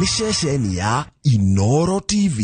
Nĩ ceceni ya Inoro TV.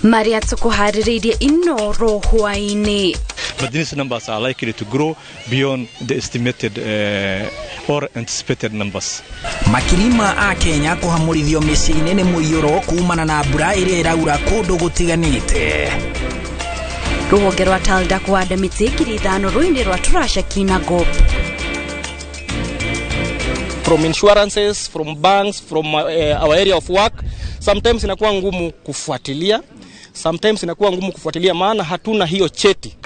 Maria tukuharĩrĩirie Inoro hwaĩ-inĩ. But these numbers are likely to grow beyond the estimated or anticipated numbers. Makiri ma a Kenya kũhamũrithio mĩciĩ-inĩ nĩ mũiyũro kumana na mbura ĩrĩa ĩraura kũndũ gũtiganĩte. Rũhonge rwa Talda kũhanda mĩtĩ 5,000 rũĩ-inĩ rwa Turasha Kinangop. From insurances, from banks, from our area of work, sometimes inakuwa ngumu kufuatilia. Sometimes inakuwa ngumu kufuatilia maana hatuna hiyo cheti.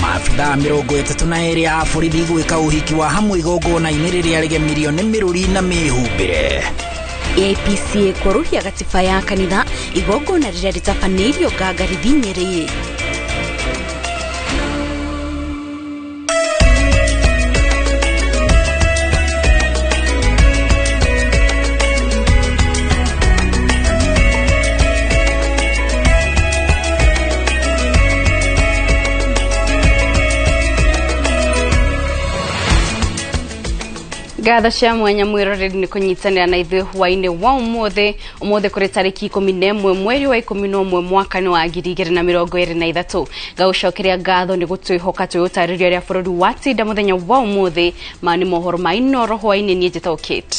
Maabithaa 32 a borithi gwĩka ũhiki wa hamwe igongona-inĩ rĩrĩa rĩgemirio nĩ mĩrũri na mĩhumbĩre. APCA kwerũhia gatiba ya kanitha igongona rĩrĩa rĩtabanĩirio Ngangarithi Nyĩrĩ. Ngatho cia mwanya mwiroreri ni kunyitanira na ithuĩ hwaĩ-inĩ wa ũmũthĩ. Ũmũthĩ kũrĩ tarĩki 11 mweri wa 11 mwaka-inĩ wa 2023. Ngagũcokeria ngatho nĩ gũtwĩhoka twĩ ũtarĩria ũrĩa bũrũri watinda mũthenya wa ũmũthĩ. Ma nĩ mohoro ma Inoro hwaĩ-inĩ, niĩ njĩtagwo Kate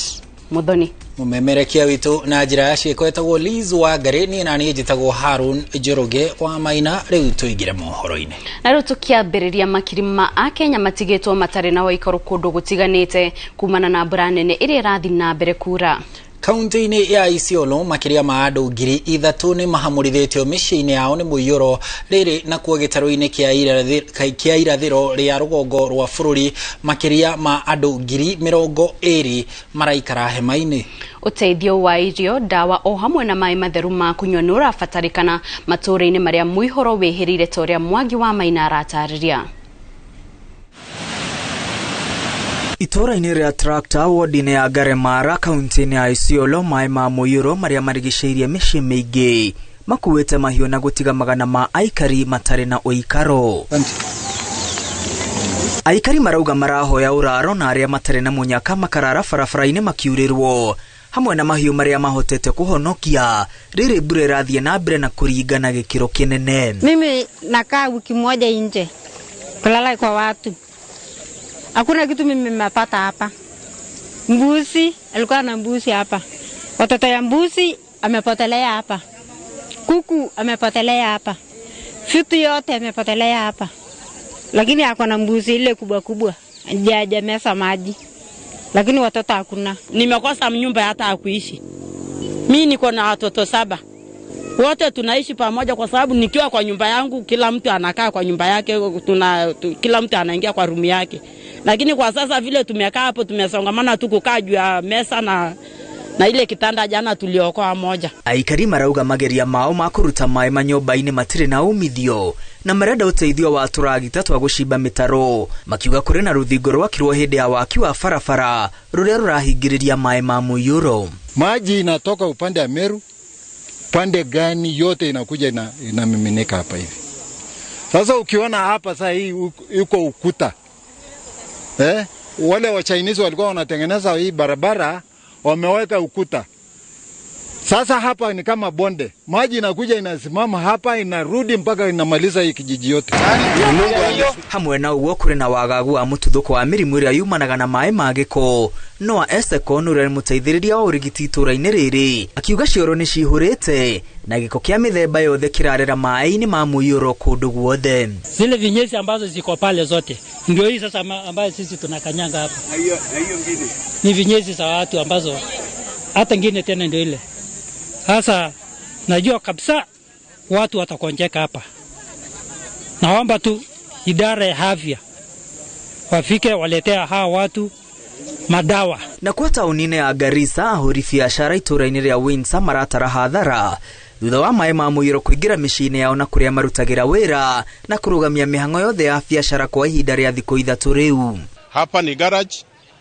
Muthoni. Mũmemerekia witũ na njĩra ya ciĩko etagwo Liz Wangari, niĩ na niĩ njĩtagwo Harun Njoroge wa Maina. Rĩu tũingĩre mohoro-inĩ. Na rĩu tũkĩambĩrĩria, makiri ma Akenya matigĩtwo matarĩ na ũikaro kũndũ gũtiganĩte kumana na mbura nene ĩrĩa ĩrathiĩ na mbere kura. Kaunti-inĩ ya Isiolo makĩria ma andũ 3,000 nĩ mahamũrithĩtio mĩciĩ-inĩ yao nĩ mũiyũro rĩrĩ nakuo gĩtarũ-inĩ kĩa irathĩro rĩa rũgongo rwa bũrũri makĩria ma andũ 20,000 maraikara hema-inĩ. Ũteithio wa irio, ndawa o hamwe na maĩ matheru ma kũnyua nĩ ũrabatarĩkana matũũra-inĩ marĩa mũihũro wĩhĩrĩire ta ũrĩa Mwangi wa Maina aratarĩria. Itũũra-inĩ rĩa Tractor ward-inĩ ya Ngaremara kaunti-inĩ ya Isiolo maĩ ma mũiyũro marĩa marigicĩirie mĩciĩ mĩingĩ makuĩte mahiũ na gũtiga magana ma aikari matarĩ na ũikaro. Aikari marauga marahoya ũraro na arĩa matarĩ na mũnyaka makarara barabara-inĩ makiurĩrwo hamwe na mahiũ marĩa mahotete kũhonokia rĩrĩ mbura ĩrathiĩ na mbere na kũringana gĩkĩro kĩnene. Mimi nakaa wiki moja nje kulala kwa watu. Hakuna kitu mimi nimepata hapa. Mbuzi, alikuwa na mbuzi hapa. Watoto ya mbuzi amepotelea hapa. Kuku amepotelea hapa. Vitu yote amepotelea hapa. Lakini ako na mbuzi ile kubwa kubwa. Hajameza maji. Lakini watoto hakuna. Nimekosa nyumba hata ya kuishi. Mimi niko na watoto 7. Wote tunaishi pamoja kwa sababu nikiwa kwa nyumba yangu kila mtu anakaa kwa nyumba yake, kila mtu anaingia kwa room yake. Lakini kwa sasa vile tumekaa hapo tumesongamana tu kukaa juu ya mesa na ile kitanda jana tuliokoa moja. Aikari marauga mageria mao ma kũruta maĩ manyũmba-inĩ matirĩ na umithio na marenda ũteithio wa tũragita twa gũcimba mĩtaro, makiuga kũrĩ na rũthingo rwakirwo hĩndĩ ya waki wa barabara rũrĩa rũrahingĩrĩria maĩ ma mũiyũro. Maji inatoka upande wa Meru, pande gani yote inakuja inamiminika hapa hivi. Sasa ukiona hapa sasa hii yuko ukuta. Wale wa Chinese walikuwa wanatengeneza hii barabara wameweka ukuta. Sasa hapa ni kama bonde. Maji inakuja inasimama hapa inarudi mpaka inamaliza hii kijiji yote. Hamwe na uguo kuri na wagagu wa mututhuko wa mirimu ĩrĩa yumanaga na maĩ ma gĩko. Noah Eseko ũrĩa nĩ mũteithĩrĩria wa ũrigiti itũũra-inĩ rĩrĩ akiuga cioro nĩ cihũrĩte na gĩko kĩa mĩthemba yothe kĩrarera maĩ-inĩ ma mũiyũro kũndũ guothe. Zile vinyesi ambazo ziko pale zote ndio hii sasa ambayo sisi tunakanyanga hapa. Na hiyo ngine ni vinyesi za watu ambazo hata ngine tena ndio ile. Sasa najua kabisa watu watakonjeka hapa. Naomba tu idara ya afya wafike waletea hawa watu madawa. Na kwa tauni-inĩ ya Garissa, ahũri biacara itũũra-inĩ rĩa Windsor maratara hathara thutha wa maĩ ma mũiyũro kũingĩra mĩciĩ-inĩ yao na kũrĩa marutagĩra wĩra na kũrũgamia mĩhang'o yothe ya biacara kwa ihinda rĩa thikũ 3 rĩu. Hapa ni garage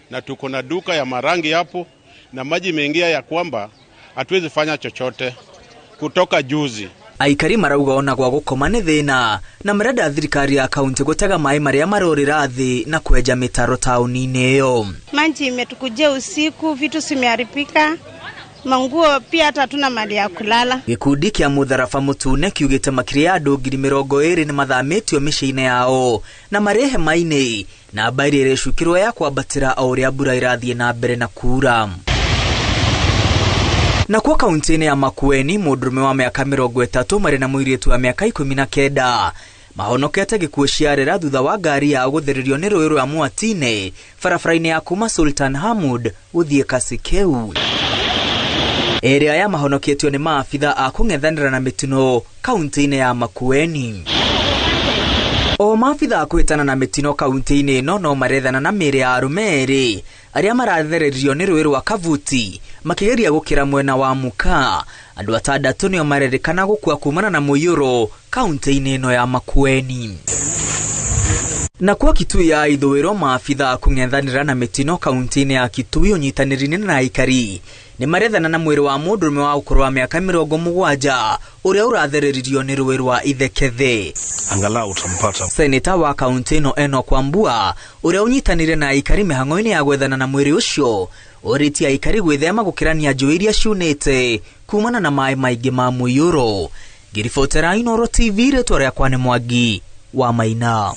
na tuko na duka ya marangi hapo, na maji imeingia ya kwamba hatuwezi fanya chochote kutoka juzi. Aikari marauga ona gwa gũkoma nĩ thĩna na marenda thirikari ya kaunti gũtega maĩ marĩa marorĩra thĩ na kwenja mĩtaro taũni-inĩ ĩyo. Maji imetukujia usiku, vitu zimeharibika, manguo pia hata hatuna mali ya kulala. Gĩkundi kĩa Mũtharaba Mũtune kiugĩte makĩria ya andũ 20,000 nĩ mathamĩtio mĩciĩ-inĩ yao na marĩ hema-inĩ, namba ĩrĩa ĩrecukĩrwo ya kwambatĩra o ũrĩa mbura ĩrathiĩ na mbere na kuura. Nakuo kaunti-inĩ ya Makueni, mũndũrũme wa mĩaka 30 marĩ na mũirĩtu wa mĩaka 19 mahonokete gĩkuũ ciarera thutha wa ngari yao gũthererio nĩ rũĩ rwa Mwatine barabara-inĩ ya kuma Sultan Hamud gũthiĩ Kasikeu. Ĩrĩa ya mahonoketio nĩ maabitha a kũng'ethanĩra na mĩtino kaunti-inĩ ya Makueni. O maabitha a kũhĩtana na mĩtino kaunti-inĩ ĩno no marethana na mĩĩrĩ ya arũme erĩ arĩa marathererio nĩ rũĩ rwa Kavuti makĩgeria gũkĩra mwena wa Muka. Andũ 6 nĩo marerĩkana gũkua kumana na mũiyũro kaunti-inĩ ĩno ya Makueni. Na kwa Kitui ya ithũĩro, maabitha a kũng'ethanĩra na mĩtino kaunti-inĩ ya Kitui ũnyitanĩri-inĩ na aikari nĩ marethana na mwĩrĩ wa mũndũrũme wa ũkũrũ wa mĩaka 70 ũrĩa ũrathereririo nĩ rũĩ rwa Ithekethe. Angalau utampata. Seneta wa kaunti ĩno Enoch Wambua ũrĩa ũnyitanĩire na aikari mĩhang'o-inĩ ya gwethana na mwĩrĩ ũcio ũrĩtie aikari gwĩthema gũkĩrania njũĩ iria ciunĩte kumana na maĩ maingĩ ma mũiyũro. Ngĩribotera Inooro TV, rĩtwa rĩakwa nĩ Mwangi wa Maina.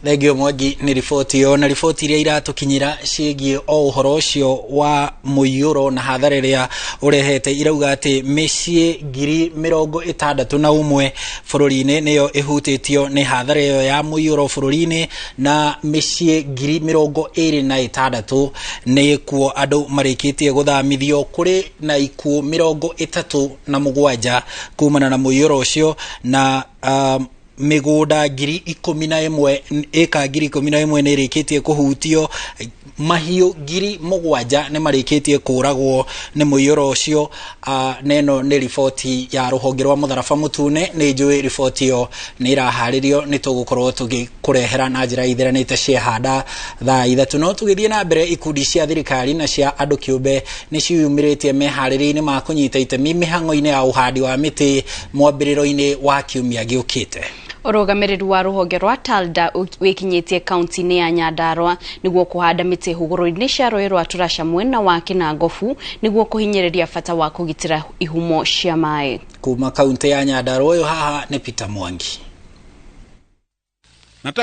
Thengio Mwangi nĩ riboti ĩyo, na riboti iria iratũkinyĩra ciĩgiĩ o ũhoro ũcio wa mũiyũro na hathara ĩrĩa ũrehete irauga atĩ mĩciĩ 61,000 bũrũri-inĩ nĩyo ĩhutĩtio nĩ hathara ĩyo ya mũiyũro bũrũri-inĩ, na mĩciĩ 26,000 nĩkuo andũ marĩkĩtie gũthamithio. Kũrĩ na ikuũ 37 kumana na mũiyũro ũcio, na mĩgũnda 11,000, ĩka 11,000 nĩ ĩrĩkĩtie kũhutio, mahiũ 7,000 nĩ marĩkĩtie kũragwo nĩ mũiyũro ũcio. Na ĩno nĩ riboti ya rũhonge rwa Mũtharaba Mũtune. Nĩ njũĩ riboti ĩyo nĩ ĩraharĩrio, nĩ tũgũkorwo tũgĩkũrehera na njĩra ithiranĩte ciehanda thaa 3. No tũgĩthiĩ na mbere, ikundi cia thirikari na cia andũ kĩũmbe nĩ ciumĩrĩtie meharĩria-inĩ ma kũnyita itemi mĩhang'o-inĩ ya ũhandi wa mĩtĩ mwambĩrĩro-inĩ wa kiumia gĩũkĩte. Ũrũgamĩrĩri wa rũhonge rwa Talda wĩkinyĩtie kaunti-inĩ ya Nyandarua nĩguo kũhanda mĩtĩ hũgũrũrũ-inĩ cia rũĩ rwa Turasha mwena wa Kinangofu nĩguo kũhinyĩrĩria bata wa kũgitĩra ihumo cia maĩ. Kuma kaunti ya Nyandarua, ũyũ haha nĩ Peter Mwangi.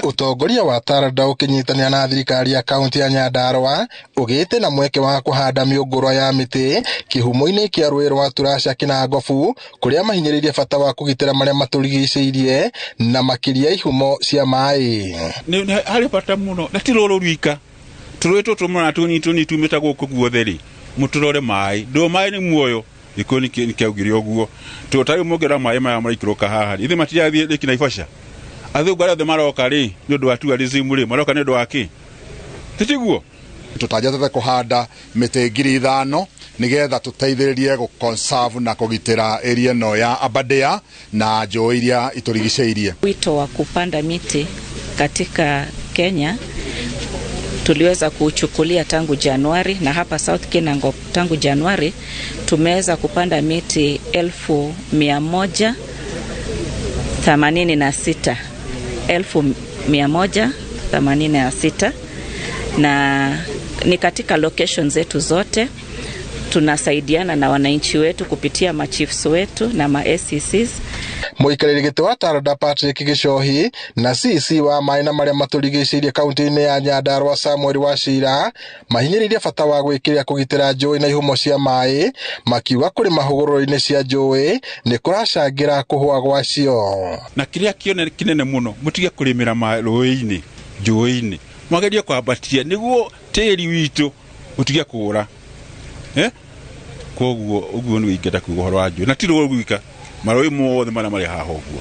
Ũtongoria wa Tarda ũkĩnyitanĩra na thirikari ya kaunti ya Nyandarua ũgĩte na mweke wa kũhanda mĩũngũrwa ya mĩtĩ kĩhumo-inĩ kĩa rũĩ rwa Turasha Kinangofu, kũrĩa mahinyĩrĩirie bata wa kũgitĩra marĩa matũrigicĩirie na makĩria ihumo cia maĩ. Nĩ harĩ bata mũno, na ti rũrũ rwika, tũrũĩ tũtũ mũrona tũnini tũnini tumĩte gũkũ guothe rĩ, mũtũrore maĩ, ndũ maĩ nĩ muoyo. Gĩkũyũ nĩkĩaugire ũguo. Ta rĩu mũngĩrora maĩ maya maraikũrũka haha rĩ, ithuĩ matirathiĩ Lake Naivasha? Athũngũ arĩa othe maroka rĩ, nĩ ũndũ wa tourism rĩ, maroka nĩ ũndũ wa kĩ? Titiguo? Tũtanjatĩte kũhanda mĩtĩ 5,000 nĩgetha tũteithĩrĩrie gũ conserve na kũgitĩra area ĩno ya Aberdare na njũĩ iria itũrigicĩirie. Wito wa kupanda miti katika Kenya tuliweza kuuchukulia tangu Januari, na hapa South Kinangop tangu Januari tumeweza kupanda miti 186,000, 186,000, na ni katika location zetu zote. Tunasaidiana na wananchi wetu kupitia machiefs wetu na ma SCCs. Mũikarĩri gĩtĩ wa Tarda Patrick Gĩcohi na CC wa maĩ na marĩa matũrigicĩirie kaunti-inĩ ya Nyandarua Samuel Wachira mahinyĩrĩirie bata wa gwĩkĩrĩra kũgitĩra njũĩ na ihumo cia maĩ, makiuga kũrĩma hũgũrũrũ-inĩ cia njũĩ nĩ kũracangĩra kũhũa gwacio. Na kĩrĩa kĩnene mũno, mũtige kũrĩmĩra rũĩ-inĩ, njũĩ-inĩ, mwagerie kwambatia nĩguo tĩri witũ ũtige kũũra. Koguo ũguo nĩguo ingĩenda kuuga ũhoro wa njũĩ, na ti rũĩ rwika, marũĩ mothe marĩa marĩ haha ũguo.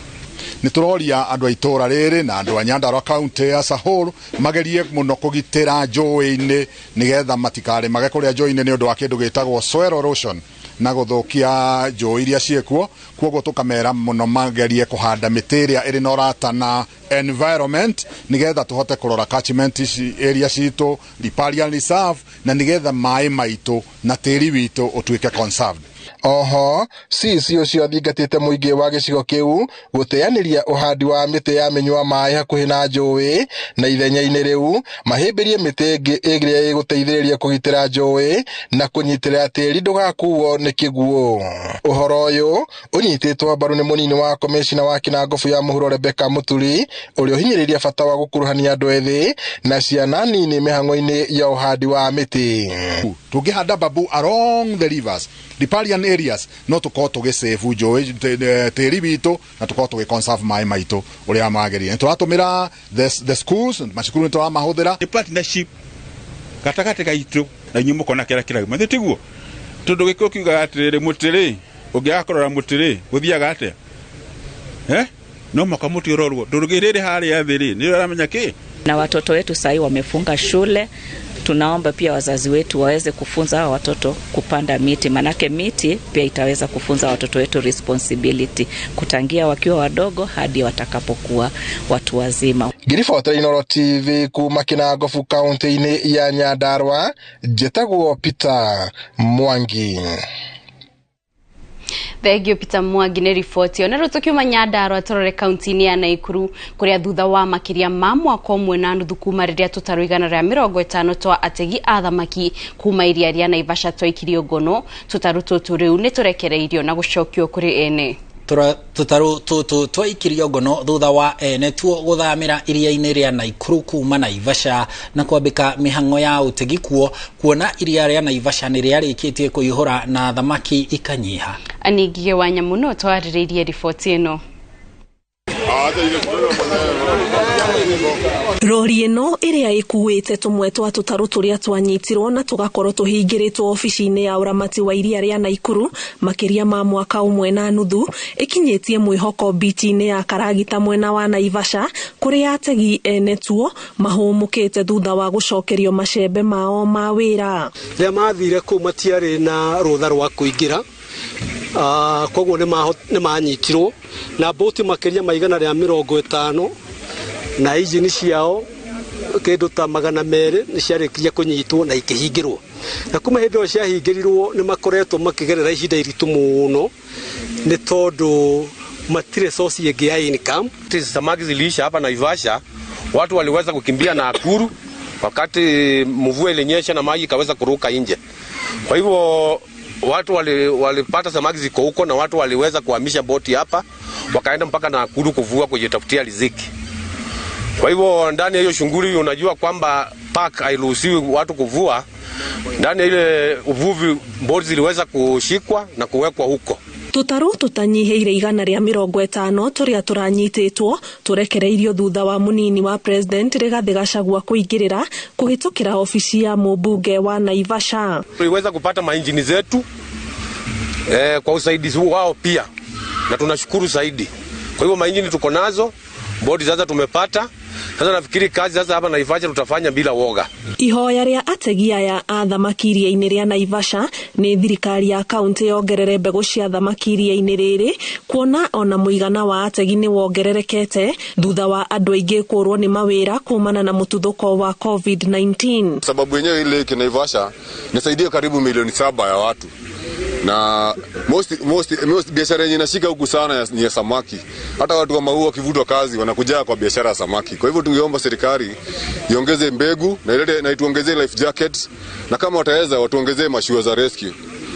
Nĩ tũroria andũ a itũra rĩrĩ na andũ a Nyandarua County as a whole magerie mũno kũgitĩra njũĩ-inĩ nĩgetha matikarĩmage kũrĩa njũĩ-inĩ nĩ ũndũ wa kĩndũ gĩtagwo soil erosion na gũthũkia njũĩ iria ciĩkuo. Koguo tũkamera mũno magerie kũhanda mĩtĩ ĩrĩa ĩrĩ na ũrata na environment nĩgetha tũhote kũrora catchment area citũ, riparian reserve, na nĩgetha maĩ maitũ na tĩri witũ ũtuĩke conserved. Oho CEC ũcio athingatĩte mũingĩ wa gĩcigo kĩu gũteanĩria ũhandi wa mĩtĩ ya mĩnyua maĩ hakuhĩ na njũĩ, na ithenya-inĩ rĩu mahĩmbĩrie mĩtĩ ĩngĩ ĩrĩa ĩgũteithĩrĩria kũgitĩra njũĩ na kũnyitĩrĩra tĩri ndũgakuo nĩ kĩguũ. Ũhoro ũyũ ũnyitĩtwo mbaru nĩ mũnini wa komĩcina wa Kinangofu ya mũhuro Rebecca Muturi, ũrĩa ũhinyĩrĩirie bata wa gũkuruhania andũ ethĩ na ciana nini mĩhang'o-inĩ ya ũhandi wa mĩtĩ. Tũngĩhanda bamboo along the rivers, riparian areas, no tũkorwo tũgĩsave njũĩ, tĩri witũ na tũkorwo tũgĩ-conserve maĩ maitũ ũrĩa magĩrĩire. Nĩ tũratũmĩra the schools, macukuru nĩ tũramahũthĩra. Nĩ partnership gatagatĩ gaitũ na inyuĩ mũkona kĩrĩa kĩrauma nĩ tiguo, tondũ gĩkũyũ kiugaga atĩrĩrĩ, mũtĩ rĩ ũngĩaga kũrora mũtĩ rĩ gũthiaga atĩa? No mwaka mũtĩ ũrorwo ndũrũgĩrĩrĩ harĩa thĩ rĩ nĩ ũramenya kĩ. Na watoto wetu sahii wamefunga shule, tunaomba pia wazazi wetu waweze kufunza hawa watoto kupanda miti, manake miti pia itaweza kufunza watoto wetu responsibility kutangia wakiwa wadogo hadi watakapokuwa watu wazima. Ngiribotera Inooro TV kuma Kinangofu kaunti-inĩ ya Nyandarua, njĩtagwo Peter Mwangi. Thengio Peter Mwangi nĩ riboti. Ona rĩu tũkiuma Nyandarua tũrore kaunti-inĩ ya Naikuru kũrĩa thutha wa makĩria ma mwaka ũmwe na nuthu kuma rĩrĩa tũtarũ 150 twa ategi a thamaki kuma iria rĩa Naivasha twaikirio ngono, tũtarũ tũtũ rĩu nĩ tũrekereirio na gũcokio kũrĩ ene. Tũtarũ tũtũ twaikirio ngono thutha wa ene tuo gũthamĩra iria-inĩ rĩa Naikuru kuma Naivasha na kwambĩka mĩhang'o ya ũtegi kuo, kuona iria rĩa Naivasha nĩ rĩarĩkĩtie kũihũra na thamaki ikanyiha. Aningige wa Nyamũ no twarĩrĩirie riboti ĩno. Rori ĩno ĩrĩa ĩkuĩte tũmwe twa tũtarũ tũrĩa twanyitirwo na tũgakorwo tũhingĩrĩtwo obici-inĩ ya ũramati wa iria rĩa Naikuru makĩria ma mwaka ũmwe na nuthu ĩkinyĩtie mwĩhoko bichi-inĩ ya Karagita mwena wa Naivasha kũrĩa ategi ene tuo mahũmũkĩte thutha wa gũcokerio macembe mao ma wĩra. Rĩrĩa mathire kũu matiarĩ na rũtha rwa kũingĩra, koguo nĩ manyitirwo na boti makĩria ma 150 na injini ciao kĩndũ ta 200 nĩ ciarĩkirie kũnyitwo na ikĩhingĩrwo. Na kuma hĩndĩ ĩyo ciahingĩrirwo nĩ makoretwo makĩgerera ihinda iritũ mũno nĩ tondũ matirĩ source ĩngĩ ya income. Samaki ziliisha hapa Naivasha, watu waliweza kukimbia na Nakuru wakati mvua ilinyesha na maji ikaweza kuruka nje. Kwa hivyo watu walipata samaki ziko huko na watu waliweza kuhamisha boti hapa wakaenda mpaka Nakuru kuvua kujitafutia riziki. Kwa hivyo ndani ya hiyo shughuli unajua kwamba park hairuhusiwi watu kuvua. Ndani ya ile uvuvi boti ziliweza kushikwa na kuwekwa huko. Tũtarũ tũtanyihĩire 150 tũrĩa tũranyitĩtwo tũrekereirio thutha wa mũnini wa president Rigathĩ Gachagua kũingĩrĩra kũhĩtũkĩra obici ya mũmbunge wa Naivasha. Tuliweza kupata mainjini zetu kwa usaidizi wao pia, na tunashukuru zaidi. Kwa hivyo mainjini tuko nazo, bodi sasa tumepata. Sasa nafikiri kazi sasa hapa Naivasha tutafanya bila woga. Ihoya rĩa ategi aya a thamaki iria-inĩ rĩa Naivasha nĩ thirikari ya kaunti yongerere mbegũ cia thamaki iria-inĩ rĩrĩ kuona ona mũigana wa ategi nĩ wongererekete thutha wa andũ aingĩ kũrwo nĩ mawĩra kumana na mũtuthũko wa COVID-19. Sababu yenyewe ile lake Naivasha nisaidia karibu milioni 7 ya watu. Na most biashara yenye inashika huku sana ni ya samaki. Hata watu kama huo wakivutwa kazi wanakuja kwa biashara ya samaki. Kwa hivyo tungeomba serikali iongeze mbegu na ilete na ituongezee life jackets, na kama wataweza watuongezee mashua za rescue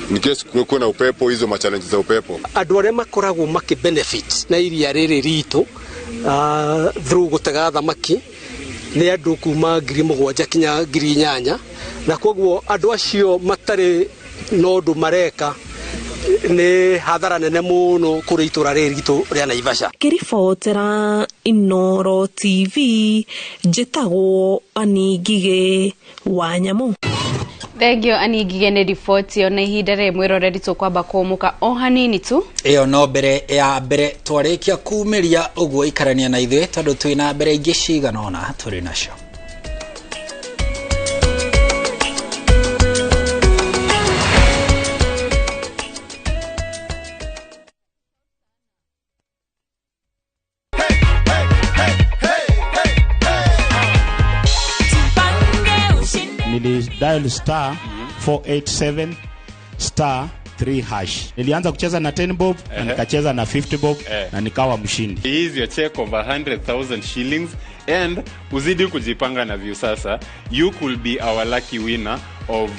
in case kuwe na upepo, hizo ma challenge za upepo. Andũ arĩa makoragwo makĩ benefit na iria rĩrĩ ritũ through gũtega thamaki nĩ andũ kuma 7,000 kinya 8,000, na koguo andũ acio matarĩ no ũndũ mareka nĩ hathara nene mũno kũrĩ itũra rĩrĩ ritũ rĩa Naivasha. Ngĩribotera Inooro TV njĩtagwo Annie Ngigĩ wa Nyamũ. Thengio Aningige nĩ riboti ĩyo na ihinda rĩrĩ mwĩroreri tũkwamba kũmũka o hanini tu. Ĩyo no mbere ya mbere twarĩkia kumĩria ũguo ikarania na ithuĩ tondũ twĩna mbere ingĩ cigana ũna tũrĩ nacio. Nili dial star 487 star 3 hash. Nilianza kucheza na 10 bob na nikacheza na 50 bob na nikawa mshindi. Hii is your check of 100,000 shillings and uzidi kujipanga na Viusasa. You could be our lucky winner of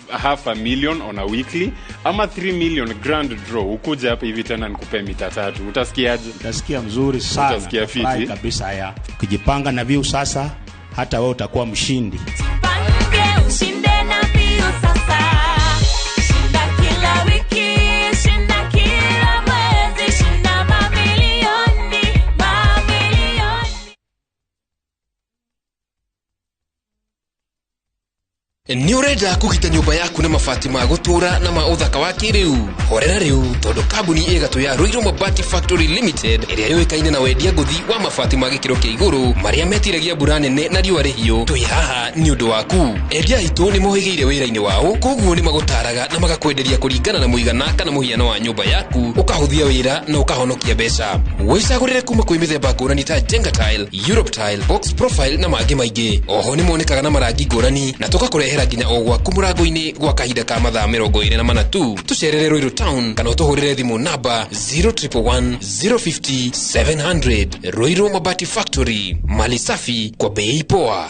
500,000 on a weekly ama 3 million grand draw. Ukuja hapa hivi tena nikupe mita tatu. Utasikiaje? Utasikia mzuri sana. Utasikia fiti kabisa ya. Ukijipanga na Viusasa hata wewe utakuwa mshindi. Ushinde na Viusasa. Shinda kila wiki, shinda kila mwezi, shinda mamilioni, mamilioni. Nĩ ũrenda kũgita nyũmba yaku na mabati ma gũtũra na ma ũthaka wa kĩrĩu? Horera rĩu tondũ kambuni ĩgatũ ya Ruiru Mabati Factory Limited ĩrĩa yũĩkaine na wendia ngũthi wa mabati ma gĩkĩro kĩa igũrũ marĩa metiragia mbura nene na riũa rĩhiũ, twĩ haha nĩ ũndũ waku. Endia aitũ nĩ mohĩgĩire wĩra-inĩ wao, koguo nĩ magũtaraga na magakwenderia kũringana na mũigana kana mũhiano wa nyũmba yaku, ũkahũthia wĩra na ũkahonokia mbeca. Wĩcagũrĩre kuma kwĩ mĩthemba ngũrani ta Jenga Tile, Europe Tile, Box Profile na mangĩ maingĩ. Oho nĩ monekaga na marangi ngũrani na tũgakũrehera nginya o gwaku mũrango-inĩ gwa kahinda ka mathaa 24 tu. Tũcerere Ruiru Town kana ũtũhũrĩre thimũ namba 0111 050 700. Ruiru Mabati Factory, mali safi kwa bei poa.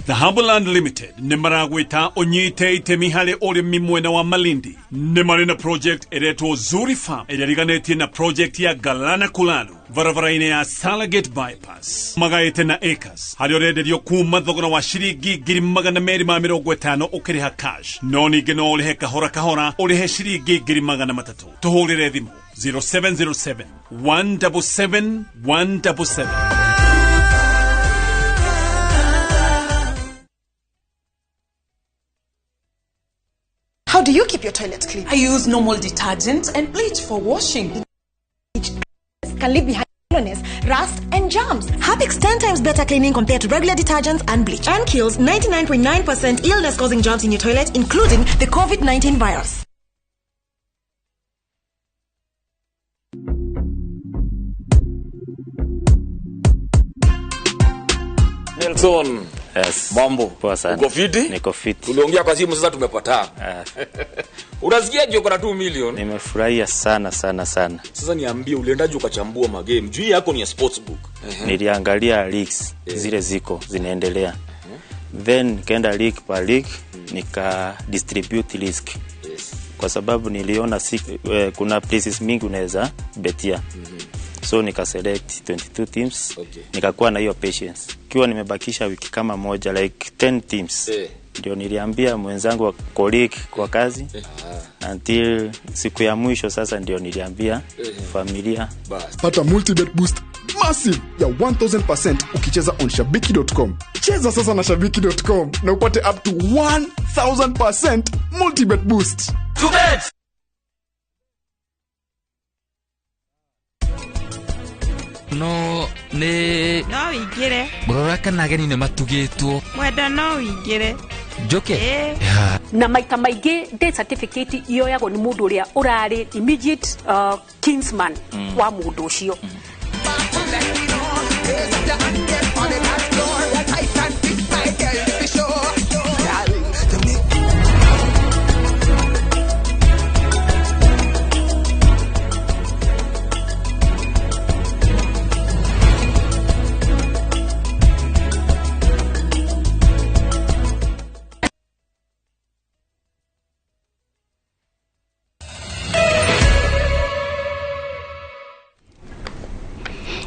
Dhahabuland Limited nĩ maragwĩta ũnyite itemi harĩ ũrĩmi mwena wa Malindi. Nĩ marĩ na project ĩretwo Zuri Farm ĩrĩa ĩriganĩtie na project ya Galana Kulalu barabara-inĩ ya Salagate Bypass. Magaĩte na acres harĩa ũrenderio kuma thogora wa ciringi 250,000 ũkĩrĩha cash, no ningĩ no ũrĩhe kahora kahora ũrĩhe ciringi 300,000. Tũhũrĩre thimũ 0707 177 177. How do you keep your toilet clean? I use normal detergent and bleach for washing. Can leave behind yellowness, rust, and germs. Harpic's 10 times better cleaning compared to regular detergents and bleach, and kills 99.9% illness-causing germs in your toilet, including the COVID-19 virus. Nelson. Yes. Mambo. Poa sana. Uko fiti? Niko fiti. Tuliongea kwa simu sasa tumepatana. Unasikia je uko na 2 million? Nimefurahia sana sana sana. Sasa niambie uliendaje ukachambua magame? Juu yako ni ya sportsbook. Niliangalia leagues zile ziko zinaendelea. Then nikaenda league per league nika distribute risk. Yes. Kwa sababu niliona kuna places mingi unaweza betia. So nika select 22 teams. Okay. Nikakuwa na hiyo patience. Kiwa nimebakisha wiki kama moja like 10 teams. Ndio niliambia mwenzangu wa colleague kwa kazi. Until siku ya mwisho sasa ndio niliambia familia. Pata multibet boost massive ya 1000% ukicheza on shabiki.com. Cheza sasa na shabiki.com na upate up to 1000% multibet boost. To bet. No nĩ no wĩingĩre mũrora kana ageni nĩ matugĩtwo mwenda no wĩingĩre njoke na maita maingĩ death certificate yoyagwo nĩ mũndũ ũrĩa ũrarĩ immediate kinsman wa mũndũ ũcio.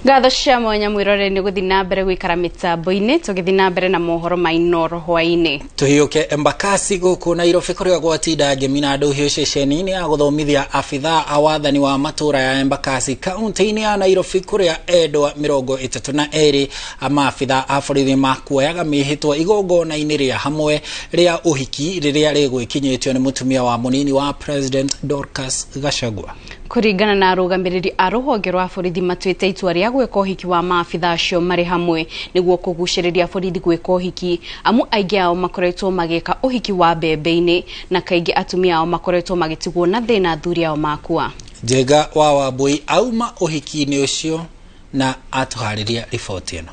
Ngatho cia mwanya mwirore ni guthi na mbere gwikara mitambo-ini tugithi na mbere na mohoro ma Inooro hwaini. Tuhiuke Embakasi guku Nairobi kuria gwatinda ngemi na nduhio ceceni-ini ya guthomithia abithaa a wathani wa matura ya Embakasi kaunti-ini ya Nairobi kuria endwa 32 a maabithaa a borithi makuoyaga mihitwa igongona-ini ria hamwe ria uhiki riria rigwikinyitio ni mutumia wa munini wa President Dorcas Gachagua. Kuringana na arugamiriri a ruhonge rwa borithi matuite itua ria gwika uhiki wa maabithaa acio mari hamwe niguo kuguciriria borithi gwika uhiki amu aingi ao makoretwo magika uhiki wa mbembe-ini na kaingi atumia ao makoretwo magitigwo na thina athuri ao makua. Njega wa Wambui auma uhiki-ini ucio na atuhariria riboti ino.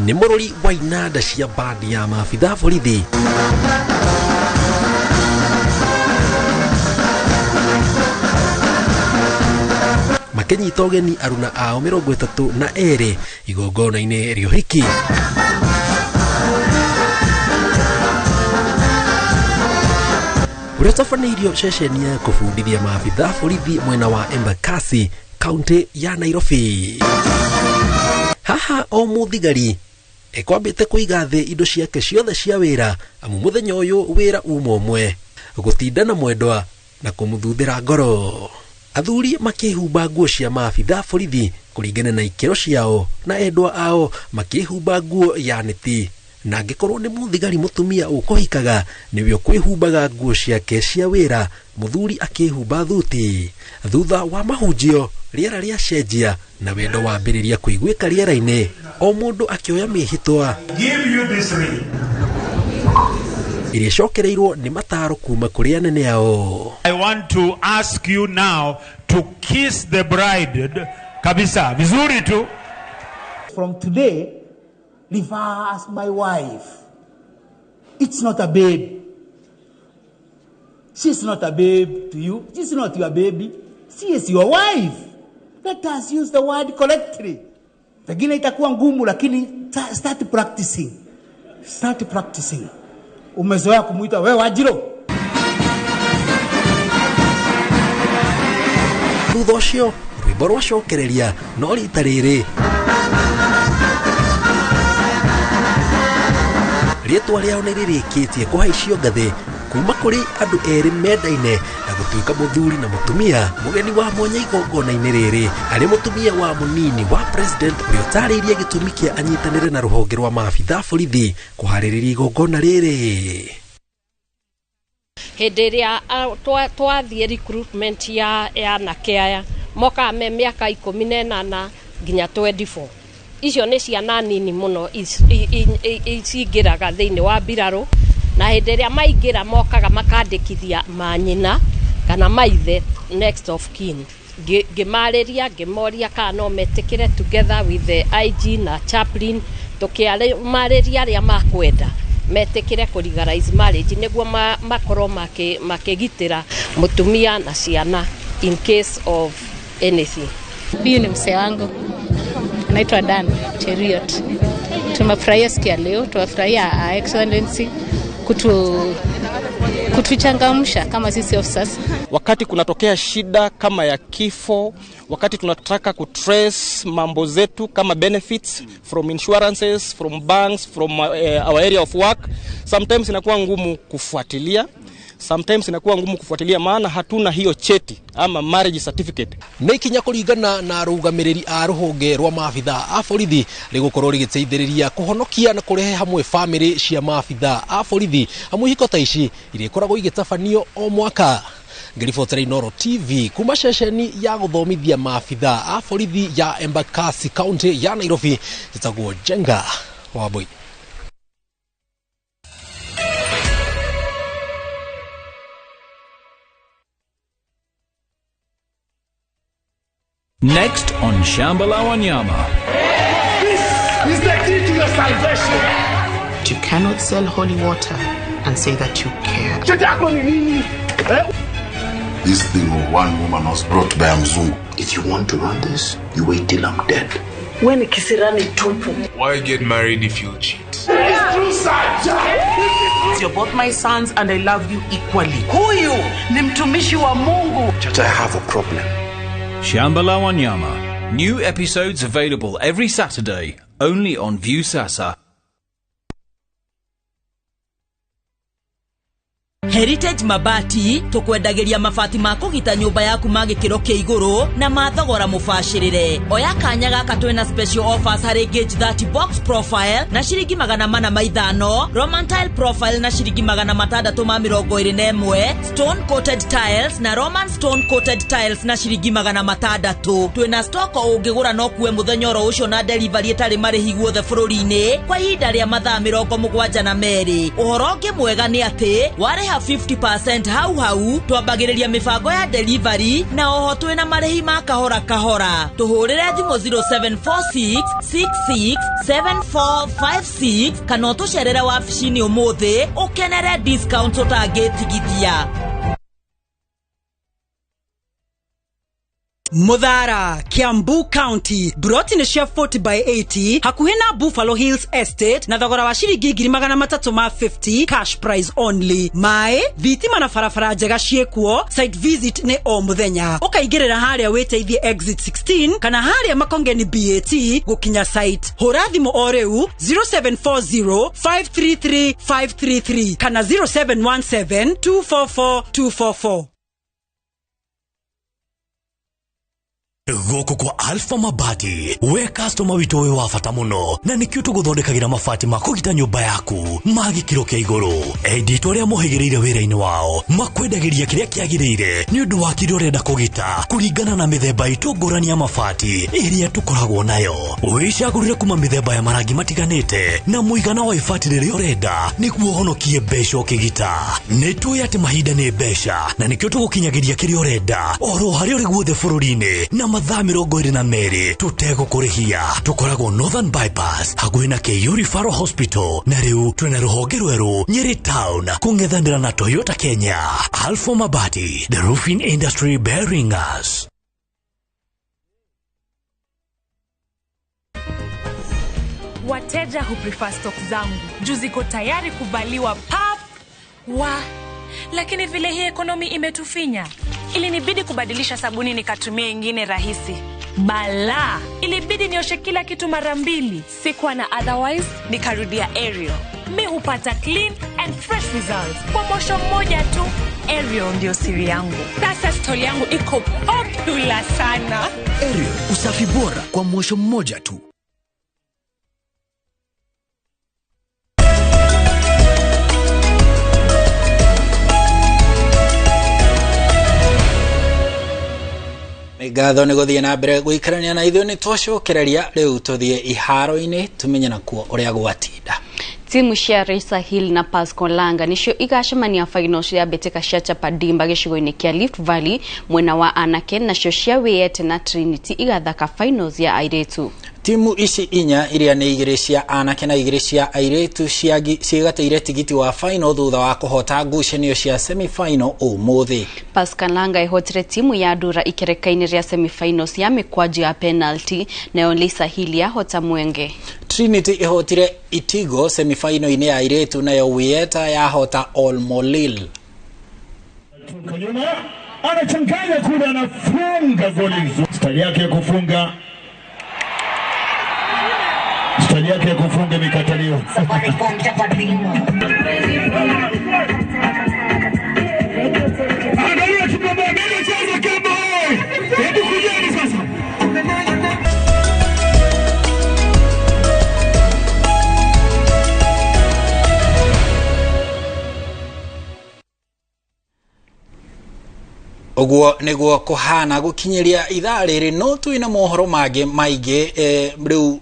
Ni murori wa inanda cia bandi ya maabithaa borithi makinyita ũgeni aruna ao 32 igongona-inĩ rĩa ũhiki. Ũrĩa ũtabanĩirio ceceni ya kũbundithia maabithaa borithi mwena wa Embakasi kaunti ya Nairobi. Haha o mũthigari ekwambĩte kũiga thĩ indo ciake ciothe cia wĩra amu mũthenya ũyũ wĩra uma ũmwe gũtinda na mwendwa na kũmũthuthĩra ngoro. Athuri makĩhumba nguo cia maabithaa borithi kũringana na ikĩro ciao na endwa ao makĩhumba nguo ya neti, na angĩkorwo nĩ mũthigari mũtumia ũkũhikaga nĩwe ũkwĩhumbaga nguo ciake cia wĩra, mũthuri akĩhumba thuti. Thutha wa mahunjio rĩera rĩacenjia na wendo wambĩrĩria kũiguĩka rĩera-inĩ, o mũndũ akĩoya mĩhĩtwa ĩrĩa ĩcokereirwo nĩ mataro kuma kũrĩ anene ao. I want to ask you now to kiss the bride kabisa vizuri tu. From today, refer as my wife. It's not a babe. She's not a babe to you. She's not your baby. She is your wife. Let us use the word correctly. Pengine itakuwa ngumu lakini start practicing. Start practicing. Umezoea kumuita wewe Wajiro. Thutha ũcio rwĩmbo rwacokereria no rita rĩrĩ rĩtwa rĩao nĩ rĩrĩkĩtie kũhaicio ngathĩ kuma kũrĩ andũ erĩ mendaine na gũtuĩka mũthuri na mũtumia. Mũgeni wa mwanya igongona-inĩ rĩrĩ arĩ mũtumia wa mũnini wa president ũrĩa ũtarĩirie gĩtũmi kĩa anyitanĩre na rũhonge rwa maabithaa borithi kũharĩrĩria igongona rĩrĩ. Hĩndĩ ĩrĩa twathiĩ recruitment ya anake aya mokaga me mĩaka 18 nginya 24. Icio nĩ ciana nini mũno cingĩraga thĩinĩ wa mbirarũ, na hĩndĩ ĩrĩa maingĩra mokaga makandĩkithia manyina kana maithe next of kin. Ngĩmarĩria ngĩmoria kana no metĩkĩre together with the IG na chaplain, tũkĩmarĩria arĩa makwenda metĩkĩre kũ legalize marriage nĩguo makorwo makĩgitĩra mũtumia na ciana in case of anything. Huyu ni mzee wangu anaitwa Dan Cheriot. Tumefurahia siku ya leo, tumefurahia Excellency kutuchangamsha kama sisi officers. Wakati kunatokea shida kama ya kifo, wakati tunataka kutrace mambo zetu kama benefits from insurances, from banks, from our area of work, sometimes inakuwa ngumu kufuatilia. Sometimes inakuwa ngumu kufuatilia maana hatuna hiyo cheti ama marriage certificate. Nĩ ikinya kũringana na arũgamĩrĩri a rũhonge rwa maabithaa a borithi rĩgũkorwo rĩgĩteithĩrĩria kũhonokia na kũrehe hamwe bamĩrĩ cia maabithaa a borithi hamwe ihiko ta ici iria ikoragwo igĩtabanio o mwaka. Ngĩribotera Inooro TV kuma ceceni ya gũthomithia maabithaa a borithi ya Embakasi kaunti ya Nairobi, njĩtagwo Njenga Wambui. Next on Shamba la Wanyama. This is the key to your salvation. You cannot sell holy water and say that you care. This thing of one woman was brought by a Mzungu. If you want to run this, you wait till I'm dead. When kisirani tupu. Why get married if you cheat? It's true, sir. You're both my sons and I love you equally. Huyu ni mtumishi wa Mungu. Chacha, I have a problem. Shamba la Wanyama. New episodes available every Saturday, only on Viusasa. Heritage Mabati tukwendagĩria mabati ma kũgita nyũmba yaku ma gĩkĩro kĩa igũrũ na ma thogora mũbacĩrĩre. Oya kanya gaka twĩna special offers harĩ gauge 30 box profile na ciringi 405, Roman tile profile na ciringi 621, stone coated tiles na Roman stone coated tiles na ciringi 600. Twĩna stock ũngĩgũra no kuwe mũthenya oro ũcio na delivery ĩtarĩ marĩhi guothe bũrũri-inĩ kwa ihinda rĩa mathaa 72. Ũhoro ũngĩ mwega nĩ atĩ warĩha 50% hau hau twambagĩrĩria mĩbango ya delivery na oho twĩna marĩhi ma kahora kahora. Tũhũrĩre thimũ 0746 66 7456 kana ũtũcerere wabici-inĩ ũmũthĩ ũkenere discount ũtangĩtigithia. Muthara, Kiambu County, broti nĩ cia 40 by 80 hakuhĩ na Buffalo Hills Estate na thogora wa ciringi 350 cash price only. Maĩ, thitima na barabara njega ciĩkuo, site visit nĩ o mũthenya. Ũkaingĩrĩra harĩa wĩteithie exit 16 kana harĩa Makongeni BAT gũkinya site. Hũra thimũ o rĩu 0740 533 533 kana 0717 244 244. Gũkũ kwa Alpha Mabati, we customer witũ wĩ wa bata mũno na nĩkĩo tũgũthondekagĩra mabati ma kũgita nyũmba yaku ma gĩkĩro kĩa igũrũ. Enditũ arĩa mohĩgĩrĩire wĩra-inĩ wao makwendagĩria kĩrĩa kĩagĩrĩire nĩ ũndũ wa kĩrĩa ũrenda kũgita kũringana na mĩthemba itũ ngũrani ya mabati ĩrĩa tũkoragwo nayo. Wĩcagũrĩre kuma mĩthemba ya marangi matiganĩte na mũigana wa ibati rĩrĩa ũrenda nĩguo ũhonokie mbeca ũkĩgita. Nĩ tũĩ atĩ mahinda nĩ mbeca na nĩkĩo tũgũkinyagĩria kĩrĩa ũrenda oro harĩa ũrĩ guothe bũrũri-inĩ na mathaa 22 tũtegũkũrĩhia. Tũkoragwo Northern Bypass hakuhĩ na KU Referral Hospital na rĩu twĩna rũhonge rwerũ Nyeri Town kũng'ethanĩra na Toyota Kenya. Alpha Mabati, the roofing industry bearing us. Wateja huprefer stock zangu juu ziko tayari kuvaliwa pap wa, lakini vile hii ekonomi imetufinya ilinibidi kubadilisha sabuni nikatumia ingine rahisi. Bala, ilibidi nioshe kila kitu mara mbili. Sikuwa na otherwise, nikarudia Ariel. Mi hupata clean and fresh results kwa mosho mmoja tu. Ariel ndio siri yangu. Sasa stoli yangu iko popular sana. Ariel, usafi bora kwa mosho mmoja tu. Ngatho nĩ gũthiĩ na mbere gũikarania na ithuĩ nĩ twacokereria rĩu tũthiĩ iharo-inĩ tumenye nakuo ũrĩa gwatinda. Timu cia Reisa Hill na Pascal Langa nicio igacemania final cia mbĩtĩka cia Chapadimba gĩcigo-inĩ kĩa Rift Valley mwena wa anake, nacio cia Wĩete na Trinity igathaka finals ya airĩtu. Timu ici inya iria nĩ igĩrĩ cia anake na igĩrĩ cia airĩtu ciĩgatĩire tigiti wa final thutha wa kũhota ngucanio cia semi-final ũmũthĩ. Pascal Langa ĩhotire timu ya Ndura ikereka-inĩ rĩa semi-finals ya mĩkwaju ya penalty, nayo Reisa Hill yahota Mwenge. Trinity ĩhotire Itigo semi-final-inĩ ya airĩtu, nayo Wĩeta yahota Olmolil. Anachanganya kule, anafunga goli nzuri. Stali yake ya kufunga stali yake ya kufunga imekataliwa. Angalia kibaba, anacheza kama hebu kujeni sasa. Ũguo nĩguo kũhana gũkinyĩria ithaa rĩrĩ, no twĩna mohoro mangĩ maingĩ. Rĩu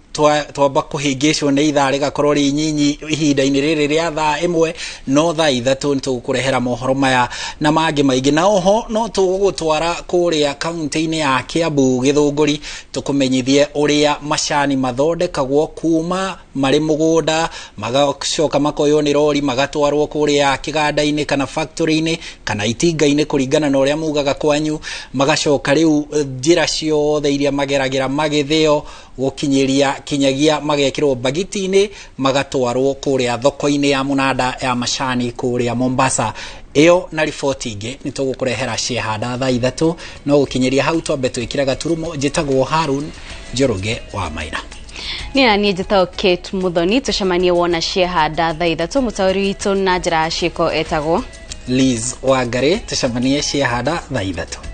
twamba kũhĩngĩcwo nĩ ithaa rĩgakorwo rĩ nyinyi ihinda-inĩ rĩrĩ rĩa thaa 1, no thaa 3 nĩtũgũkũrehera mohoro maya na mangĩ maingĩ, na oho no tũgũgũtwara kũrĩa kaunti-inĩ ya Kiambu Gĩthũngũri tũkũmenyithie ũrĩa macani mathondekagwo kuma marĩ mũgũnda magacoka makoywo nĩ rori magatwarwo kũrĩa kĩganda-inĩ kana factory-inĩ kana itinga-inĩ kũringana na ũrĩa mugaga kwanyu, magacoka rĩu njĩra ciothe iria mageragĩra magĩthĩo gũkinyĩria kinyagia magekĩrwo bagiti-inĩ magatwarwo kũrĩa thoko-inĩ ya mũnanda ya macani kũrĩa Mombasa. Ĩyo na riboti ingĩ nĩ tũgũkũrehera ciehanda thaa 3, no gũkinyĩria hau twambe twĩkĩre gaturumo. Njĩtagwo Harun Njoroge wa Maina. Niĩ na niĩ njĩtagwo Kate Muthoni. Tũcemanie wona ciehanda thaa 3. Mũtaũri witũ na njĩra ya ciĩko etagwo Liz Wangari. Tũcemanie ciehanda thaa 3.